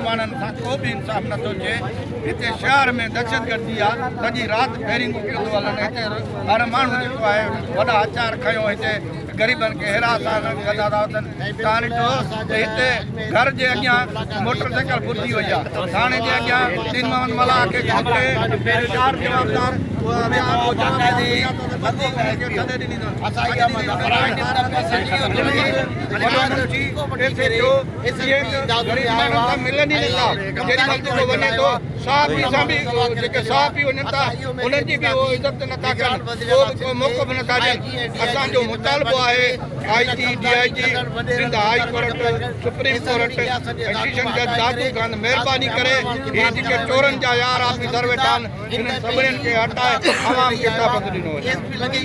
ماڻهن سان ڪو به انصاف نٿو ٿئي. هتي شهر ۾ دهشتگردي آ، سڄي رات فيرنگون پيون ٿيون هلن. هتي هر ماڻهو جيڪو آهي وڏا هٿيار کنيو هتي غريبن کي هراسان ڪندا ٿا وتن. توهان ڏٺو ته هتي گهر جي اڳيان موٽر سائيڪل ڦرجي وئي آ، ٿاڻي جي اڳيان دين محمد ملاح کي ڇوڪري چار جوابدار ملن ئي نٿا. جيڏي مهل جيڪو وڃي ٿو صحافي سان به جيڪي صحافي وڃن ٿا انهن جي به اهو عزت نٿا ڪن، ڪو به ڪو موقف نٿا ڏين. اسان جو مطالبو آهي I G, D I G, Sindh high court, supreme court ۽ session جج دادو کان مهرباني ڪري هي جيڪي چورن جا يار آفيسر ويٺا آهن انهن سڀني کي هٽائي عوام کي تحفظ ڏنو وڃي.